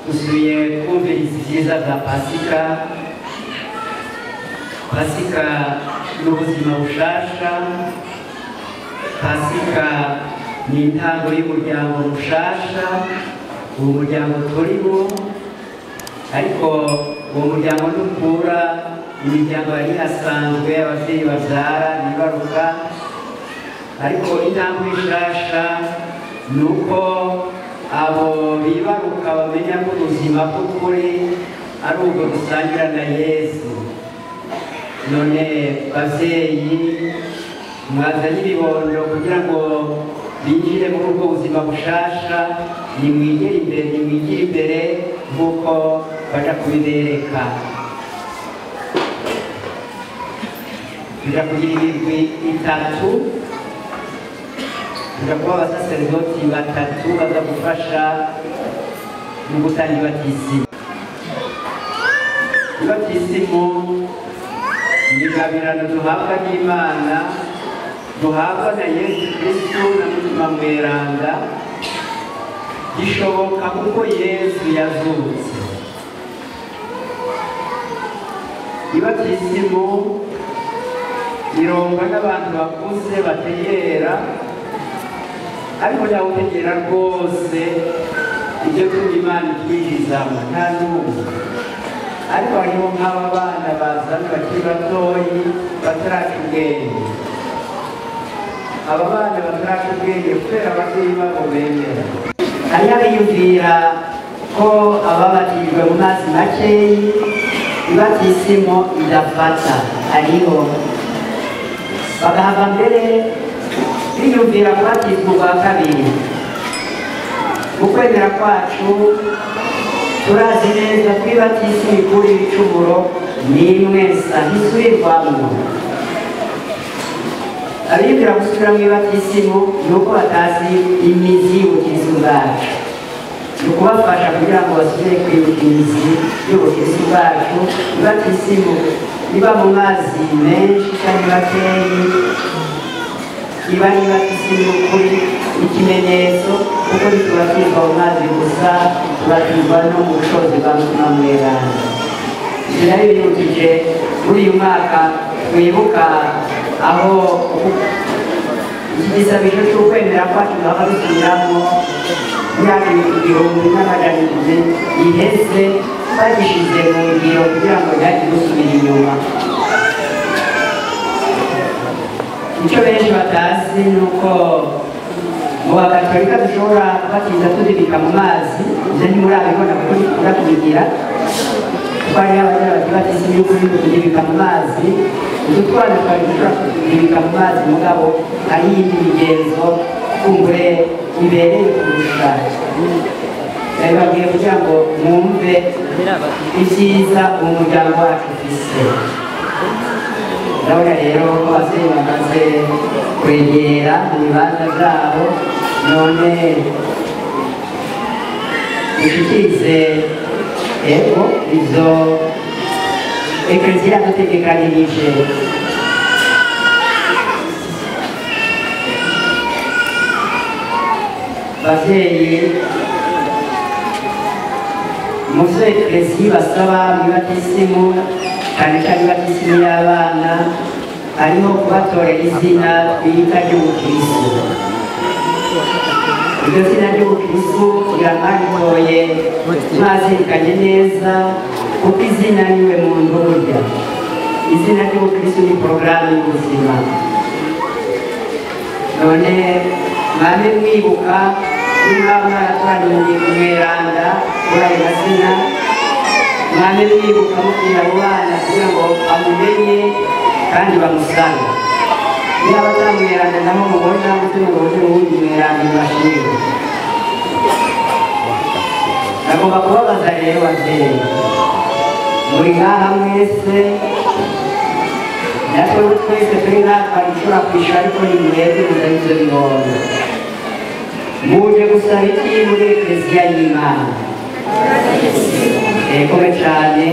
Dusubiye kumviriza ibyiza bya Pasika. Pasika ni ubuzima bushasha. Pasika ni intango y'umuryango mushasha, uwo muryango turimo, ariko uwo muryango ntukura imiryango yari ihasanzwe, ababyeyi babyara bibaruka, ariko intambwe ishasha ni uko abo bibaruka bamenya ko ubuzima bw'ukuri ari ubwo dusangira na Yesu. None babyeyi mwazanye ibibondo kugira ngo binjire muri ubwo buzima bushasha, nimwigire imbere, nimwigire imbere nk'uko baja kubibereka. Tuja kugira imigwi itatu, tuja kuba abasaserdoti batatu baza gufasha mu gutanga ibatisimu. Ibatisimu ni ingabirano duhabwa n'Imana, duhabwa na Yesu Kristo na Mutima Mweranda, gishoboka kuko Yesu yazutse. Ibatisimu irongwa n'abantu bakuze bategera, ariko ntawutegera rwose ibyo kuba Imana itwinjizamo, nta n'umwe. Ariko hariho nk'aba bana bazana bakiri batoyi bataraca ubwenge. Aba bana bataraca ubwenge kubera ababyeyi babo bemera. Hariho abiyumvira ko ababatijwe mu mazi makeyi ibatisimu idafata, hariho bagahava mbere biyumvira kubatizwa ubwa kabiri. Mu kwemera kwacu turazi neza ko ibatisimu ikura ibicumuro n'imwe nsa ntisubirwamo. Abiyumvira gusubira mu ibatisimu ni uko batazi imizi y'ubukristo bwacu. Ni ukubafasha kugira ngo basubire kwibuka imizi y'ubukristo bwacu. Ibatisimu iba mu mazi menshi cyangwa makeyi, iba ari ibatisimu y'ukuri, ikimenyetso, kuko ntitubatizwa mu mazi gusa, tubatizwa no mu bushobozi bwa Mutima Mweranda. Ibyo nabyo bibukije muri uyu mwaka twibuka aho iki gisabisho cy'ukwemera kwacu duhava dusubiramo imyaka 1700 iheze, bagishize mu ngiro kugira ngo ntihagire usubira inyuma. Icyo benshi batazi ni uko mu Bakatolika dushobora kubatiza tudibika mu mazi, ibyo ntimurabibona kuko ntikunda kubigira. Kuko hariho abagira bati batisimu y'ukuri kudibika mu mazi, utu twana twari dushobora kudibika mu mazi, mugabo hari iyindi migenzo kumbure ibereye kurusha. Ndabibabwiye kugira ngo mwumve ibyiza umuryango wacu ufise. Ndabona rero ko ababyeyi bamaze kwegera mu bibanza byabo, none dushikirize ego izo Ekleziya yadutegekanirije. Bavyeyi, muvyo Ekleziya basaba mw'ibatisimu, cyane cyane ibatisimu y'abana, harimo kubatorera izina twita ry'ubukristo. Iryo zina ry'ubukristo kugira mwaritoye mwazirikanye neza, kuko izina niwe muntu burya. Izina ry'ubukristo ni porogaramu y'ubuzima. None mwame mwibuka niba mwaratoranye umweranda kuri ayo mazina, mwame mwibuka mubwira abo bana kugira ngo bamumenye kandi bamusange. Niba batamweranda nabo mubona ndetse mubone uwundi mweranda mubashimire. Nagomba kubabaza rero babyeyi, muri ngaha mwese, natwe twese turi ngaha twari dushobora kwishyura, ariko ni mwebwe muzanye ibyo bibondo. Muje gusaba iki muri Ekleziya y'Imana? Ekome cyane.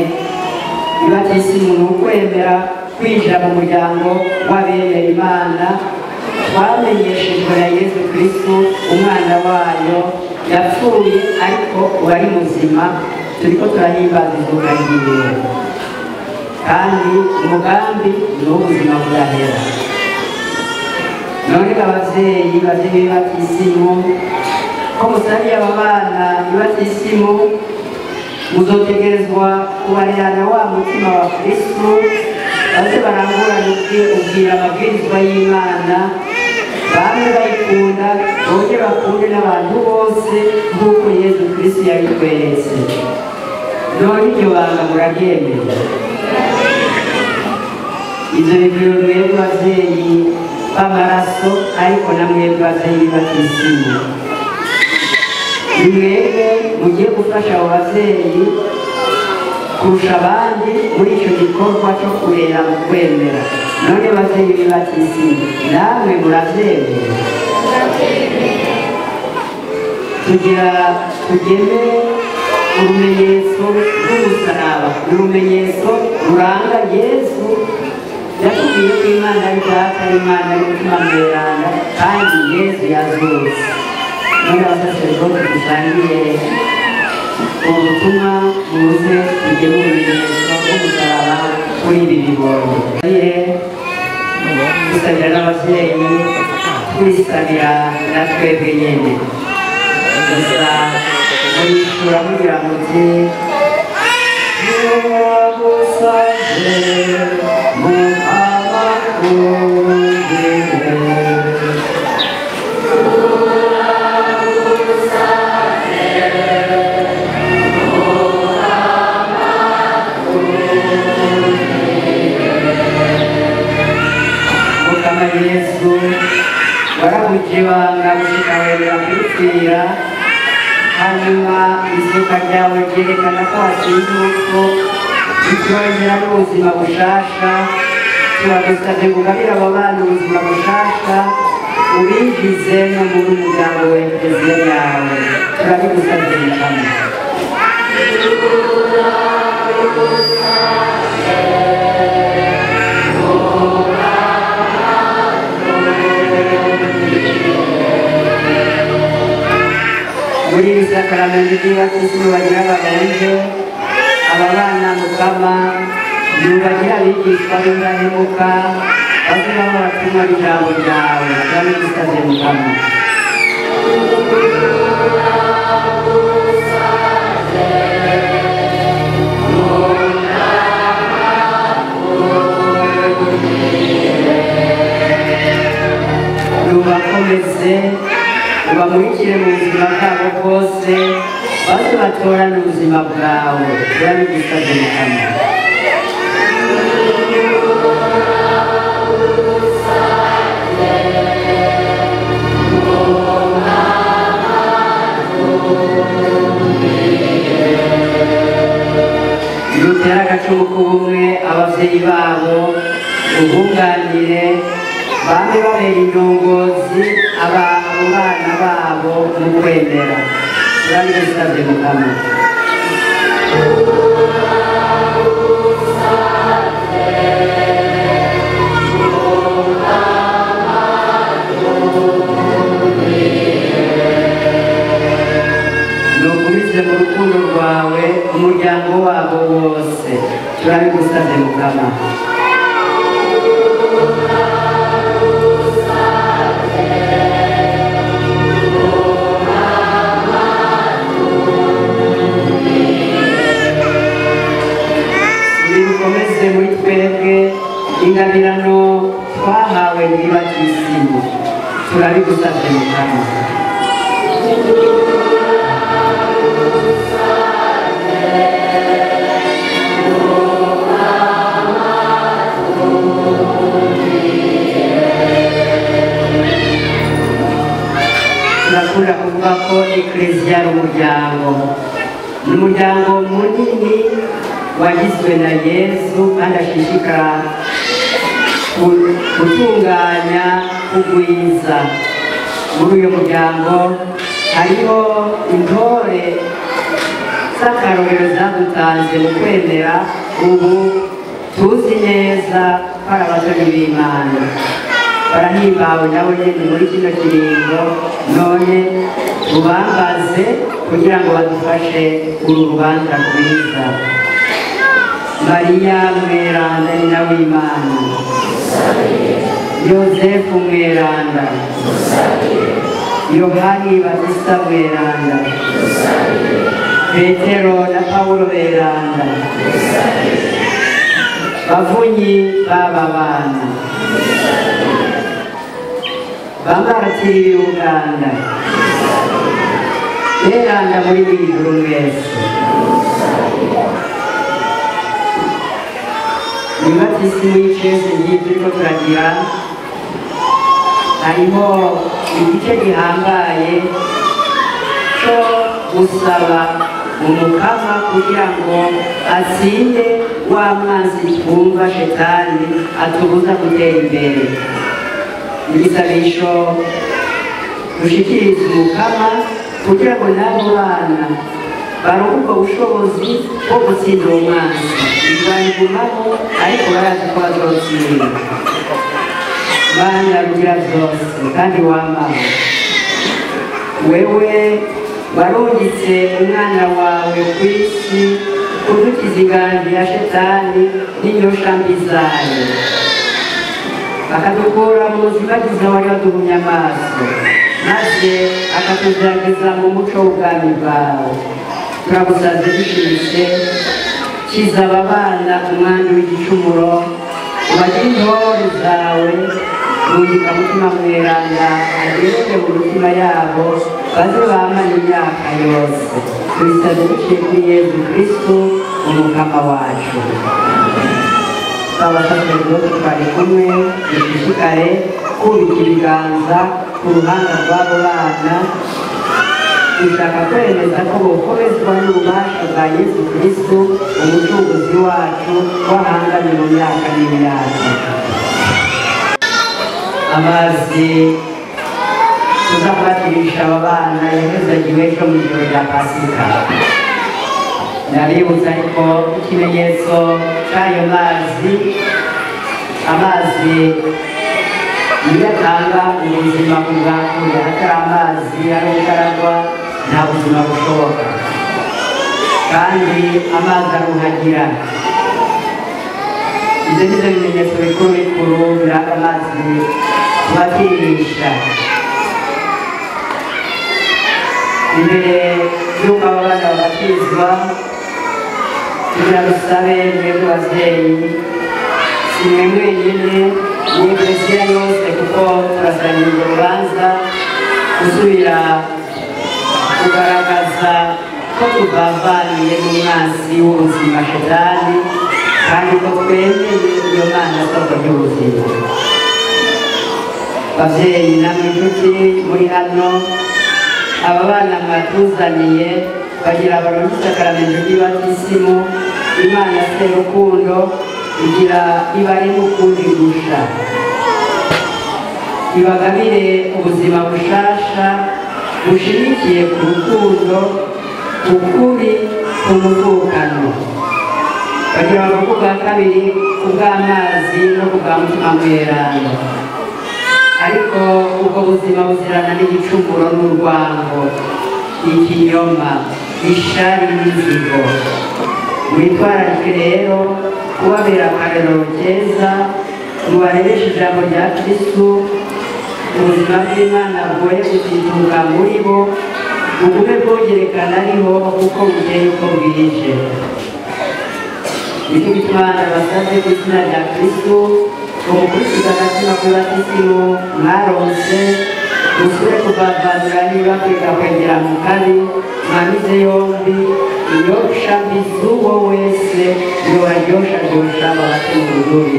Ibatisimu ni ukwemera kwinjira mu muryango w'abemera Imana, twamenyeshejwe na Yesu Kristo umwana wayo, Yapfuye ariko ubu ari muzima, turiko turahimbaza izuka ryiwe, kandi umugambi ni uw'ubuzima budahera. None abavyeyi b'Ibatisimu, ko musabiye aba bana Ibatisimu, muzotegerezwa kubarerana wa mutima wa Kristu, baze barangurane ubwira amabwirizwa y'Imana, bamwe bayikunda bongere bakunde n'abantu bose nk'uko Yezu Kristu yabitweretse. None iryo banga muraryemera? Ivyo bibwira mwebwe bavyeyi b'amaraso, ariko na mwebwe bavyeyi b'Ibatisimu. Ni mwebwe mugiye gufasha abo bavyeyi kurusha abandi muri ico gikorwa co kurera mu kwemera. None bavyeyi b'Ibatisimu, namwe muravyemera? Tugira tugeme urumenyetso rw'umusaraba, urumenyetso ruranga Yesu yatubwiye ko Imana ari Data, Imana ari Mutima Mweranda, kandi Yesu yazutse. None abasaseredoti dusangiye ubutumwa, muze tugeme urumenyetso rw'umusaraba kuri ibi bibondo. Dusabira n'abavyeyi, twisabira na twebwe nyene. Gusa murishura mugira muti: Turagusaze Mukama ungire. Mukama Yesu, warabuje ibanga gushika wemera kwipfira, hanyuma izuka ryawe ryerekana ko watsinze urupfu, bitwongera n'ubuzima bushasha. Turagusabye ngo ugabire abo bana ubuzima bushasha, ubinjize no muri umuryango wa Ekleziya yawe. Turabigusabye Mukama. Muri iri sakaramento ry'Ibatisimu bagira baronke aba bana Mukama, nubagira abigishwa b'indahemuka, baze baba abatumwa b'ijambo ryawe. Turabigusabye Mukama. Nubakomeze, ubamurikire mu buzima bwabo bwose, baze batorane ubuzima bwawe. Turabigusabye Mukama. Nutere agacumu k'ubumwe abavyeyi babo, ubunganire, bamwe babera indongozi abo bana babo mu kwemera. Turabigusabye Mukama. Nugumize mu rukundo rwawe umuryango wabo wose. Turabigusabye Mukama. Nimukomeze muri twebwe ingabirano twahawe mw'ibatisimu. Turabigusabye Mukama. Turakunda kuvuga ko Ekleziya ari umuryango. Ni umuryango munini wagizwe na Yesu, kandi ashishikara gutunganya kugwiza. Muri uyu muryango hariho intore z'akarorero zadutanze mu kwemera, ubu tuzi neza ko ari abatoni b'Imana. Barahimbawe nabo nyene muri kino kiringo, none Tubambaze kugira ngo badufashe uru rubanza rwiza. Mariya mweranda nyina w'Imana, Yozefu mweranda, Yohani Batista mweranda, Petero na Paulo beranda, bavunyi b'aba bana, bamaratiri Uganda, beranda muri ijuru mwese. Ibatisimu y'icese ngiyi turiko turagira hariho igice gihambaye cyo gusaba umukama kugira ngo atsinde wa mwanzi twumva shetani atubuza gutera imbere. Igisabisho dushikiriza umukama kugira ngo n'abo bana baronke ubwo bushobozi bwo gutsinda uwo mwanzi. Bayigumaho ariko barazi ko bazotsinda. Mana rugira byose kandi wamaho, wewe warungitse umwana wawe ku isi kudukiza inganji ya shetani n'inyosha mbi zayo, akadukura mu buzibagiza wari waduhumye amaso, maze akatugerageza mu muco w'ubwami bwawe. Turagusabye dushimitse, kiza aba bana umwami w'igicumuro, ubagire intore zawe, rungika Mutima Mweranda agende mu mitima yabo, baze bamane imyaka yose. Tubisabye duciye kuri Yezu Kristu umukama wacu. Abasaseredoti twari kumwe, dushishikare kubika ibiganza ku ruhanga rw'abo bana, dushaka kwemeza ko bokomezwa n'ububasha bwa Yezu Kristu umucunguzi wacu wahanganye mu myaka n'imyaka. Amazi tuza kubatirisha aba bana yahezagiwe ejo mu ijoro rya Pasika. Ndabibutsa ariko ikimenyetso cy'ayo mazi, amazi niyo atanga ubuzima ku bwakure. Atari amazi ari ubugaragwa nta buzima bushoboka, kandi amazi aruhagira. Ibyo ni byo bimenyetso bikuru bikuru biranga amazi kubatirisha. Imbere y'uko aba bana babatizwa, kugira dusabe mwebwe babyeyi, si mwe mwenyine, ni Ekleziya yose, kuko turasangira urwo rubanza gusubira kugaragaza ko tuvavaniye n'umwansi w'ubuzima shetani, kandi ko twemeye iyo Mana soko ry'ubuzima. Babyeyi namwe inshuti muri hano, aba bana mwatuzaniye bagira baronke isakaramentu ry'ibatisimu. Imana se rukundo igira ibari n'ukundi gusha, ibagabire ubuzima bushasha bushimikiye ku rukundo, ukuri, ku muvukano. Bagira bavuge ubwa kabiri ku bw'amazi no ku bwa Mutima Mweranda. Ariko ubwo buzima buzirana n'igicumuro n'urwango, ikinyoma, ishari n'inzigo. Mwitwararike rero kubabera akarorero keza, mubarereshe ijambo rya Kristu, ubuzima bw'Imana bwoye gutituka muri bo, bugume bwongerekana ariho uko bukeye uko bwije. Nicyo gituma ndabasabye ku izina rya Kristu ngo mukurikize agatima k'ibatisimu mwaronse, musubire kuvavanura niba kwiga kwegera mu kabi, mwamize yombi inyosha mbi z'uwo wese yobaryoshajosha babate mu rudubi.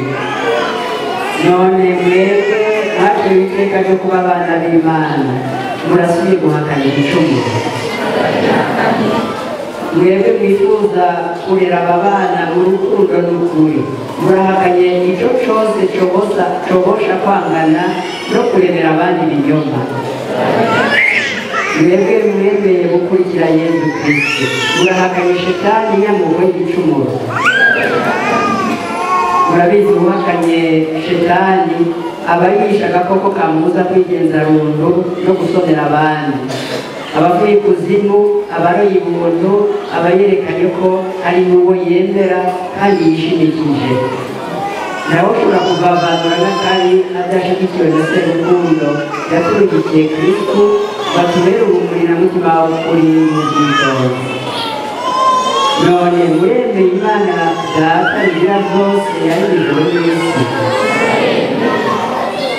None mwebwe mwatewe iteka ryo kuba abana b'Imana, murasubiye guhakana igicumuro. Mwebwe mwifuza kurera aba bana mu rukundo n'ukuri, murahakanye ico cose cobosha kwangana no kuremera abandi ibinyoma. Mwebwe mwemeye gukurikira Yezu Kristu, murahakanye shetani nyamugo y'igicumuro. Murabizi uwahakanye shetani aba yishe agakoko kamubuza kwigenza rundu no gusonera abandi. Abavuye ikuzimu, abaroye ubuntu, aba yerekanye ko ari n'uwo yemera kandi yishimikije. Nawe ushobora kuvavanura n'akabi adashigikiwe na Serukundo yaturugikiye Kristu batubere urumuri na mutima w'ukuri n'ubwitonzi. None muremeye Imana Data Rugira byose yaremye ijuru n'isi?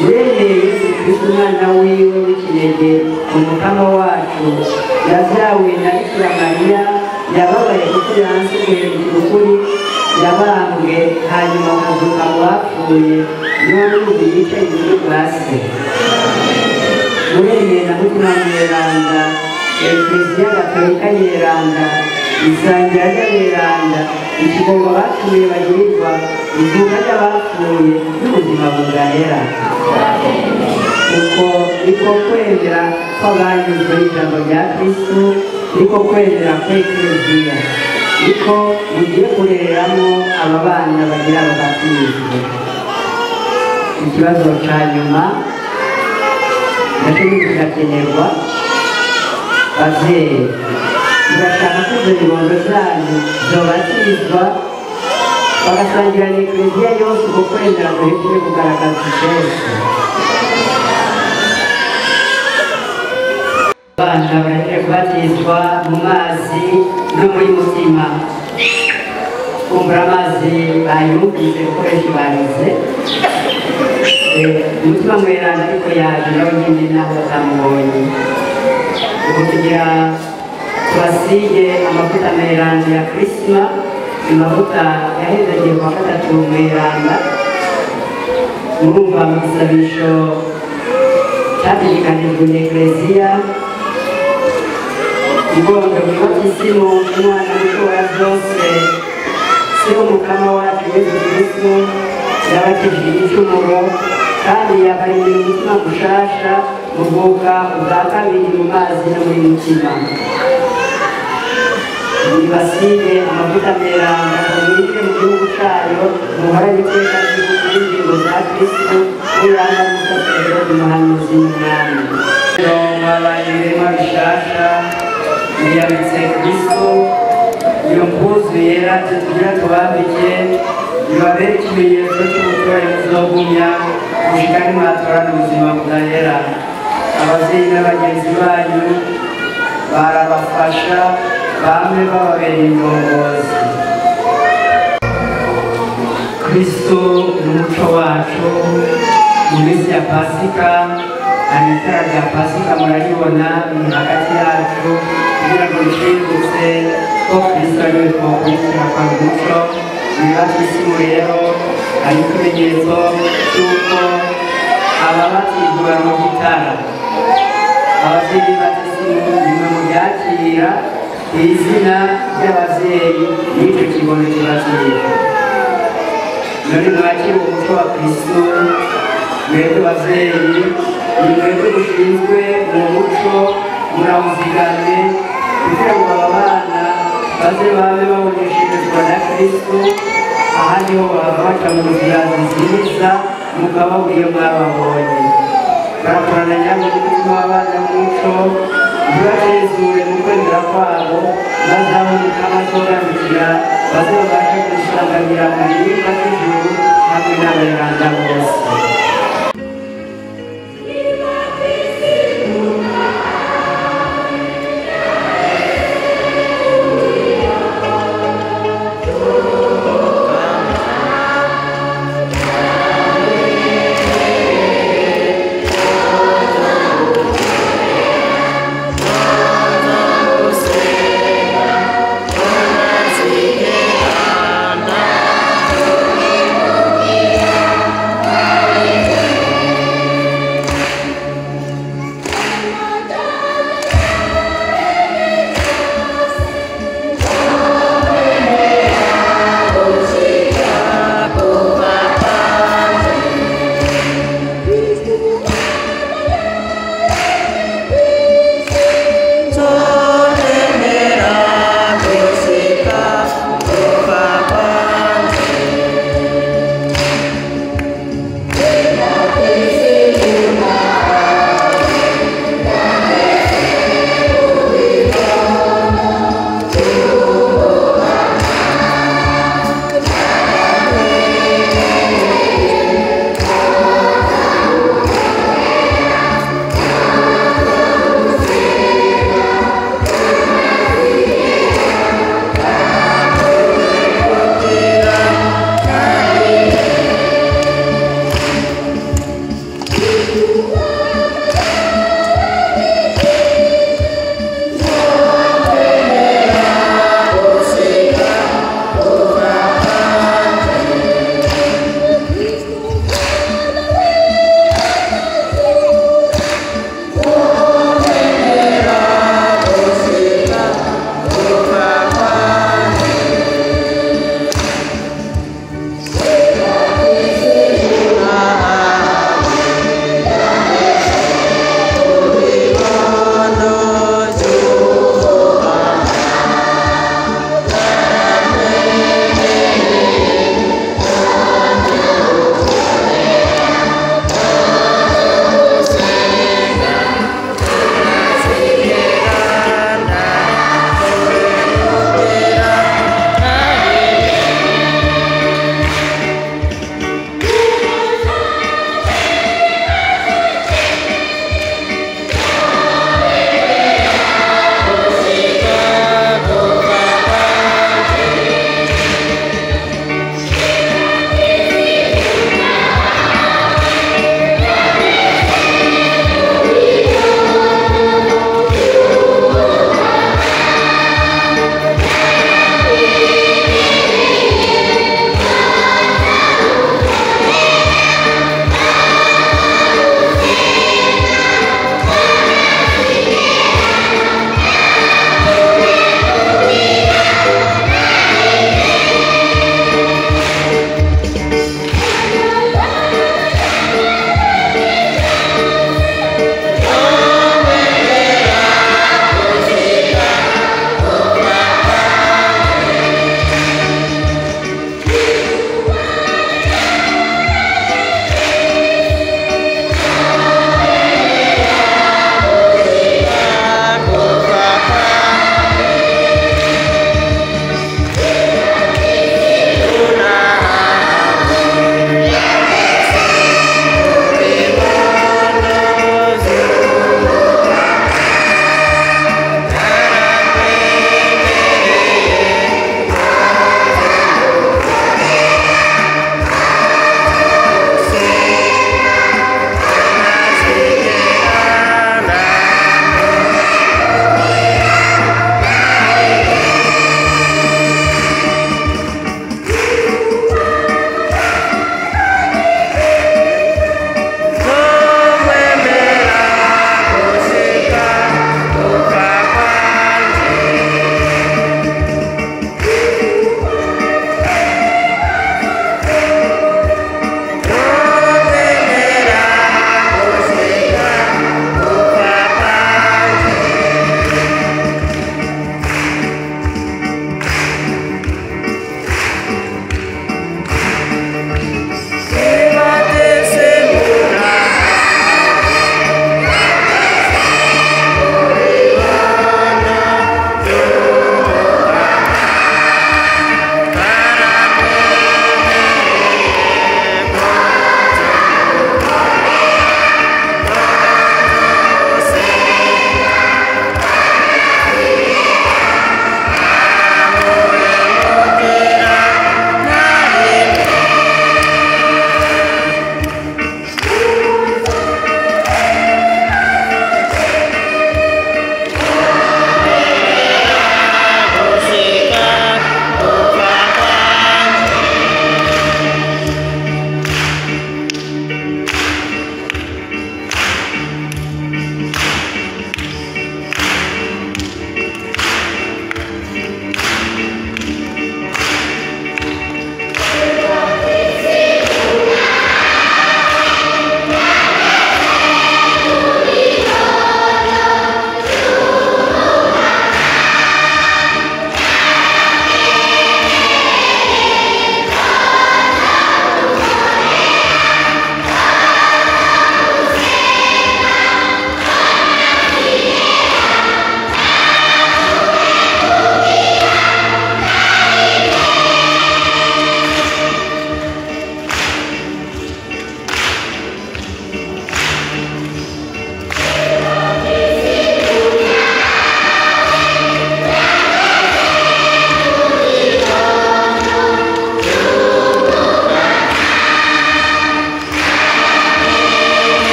Muremeye Yesu Kristu umwana wiwe w'ikinege, umukama wacu, yavyawe na Bikira Mariya, yababaye kuko yanse guhemukira ukuri, yabambwe hanyuma akazuka mu bapfuye, none ubu yicaye iburyo bwa Se? Muremeye na Mutima Mweranda, Ekleziya Gatolika Yeranda, isangira ry'aberanda, ikigongo bapfuye bagirirwa, izuka ry'abapfuye n'ubuzima budahera? Uko niko kwemera kw'abanyuzwe n'ijambo rya Kristu, niko kwemera kw'Ekleziya, niko mugiye kurereramo aba bana bagira babatizwe. Ikibazo ca nyuma nacyo kirakenerwa. Bavyeyi, murashaka ko izo bibondo vyanyu vyobatizwa bagasangira na Ekleziya yose uko kwemera guhejeje kugaragaza icese? Abana barahejeje kubatizwa mu mazi no muri mutima. Kumbura amazi bayumvise kuko benshi barize. Umutima mweranda ariko yaje nawe nyine naho batamubonye. Ubu tugira tubasige amavuta mweranda ya Krisma, amavuta yahezagiye kuwa gatatu mweranda. Murumva mu gisabisho cyategekanijwe na Ekleziya, ibondo mw'ibatisimu umwana mushobora byose, Se w'umukama wacu Yesu Kristu, yabakijije igicumuro kandi yabaremeye umutima mushasha, muvuka ubwa kabiri mu mazi no muri mutima. Nibasige amavuta mweranda ngo mwinjire mu gihugu cayo, muhorane iteka ry'igihugu n'ingingo za Kristu, uranga n'umusaseredoti, umuhanuzi n'umwami. Mwabaye ibiremwa bishasha, mwiyambitse Kristu. Iyo mpuzu yera tugira tubambike ibabere ikimenyetso cy'ubutwari muzogumya gushika nimwatorana ubuzima budahera. Abavyeyi n'abagenzi banyu barabafasha, bamwe bababereye indongozi. Kristo ni umuco wacu. Mu minsi ya Pasika, hari itara rya Pasika muraribona riri hagati yacu kugira ngo ritwibutse ko Kristo ari we twokurikira kwa muco. Ibibatisimu rero hari ikimenyetso cy'uko ababatizwa baronka itara. Abavyeyi batisimu nimwe muryakira ku izina ry'abavyeyi n'ico kibondo kibatizwa. None mwakire uwo muco wa Kristo, mwebwe bavyeyi, ni mwebwe mushinzwe uwo muco, murawuzigame kugira ngo aba bana baze babe babonesherezwa na Kristo. Ahandi ho baba baca mu nzira nziza, mukababura iyo mwababonye. Barakorana nyabwo n'umutima w'abana b'umuco, ntibacezure mu kwemera kwabo, maze aho Mukama azogarukira baze babashe kumusanganira mu biribwa by'ijuru hamwe n'aberanda bose.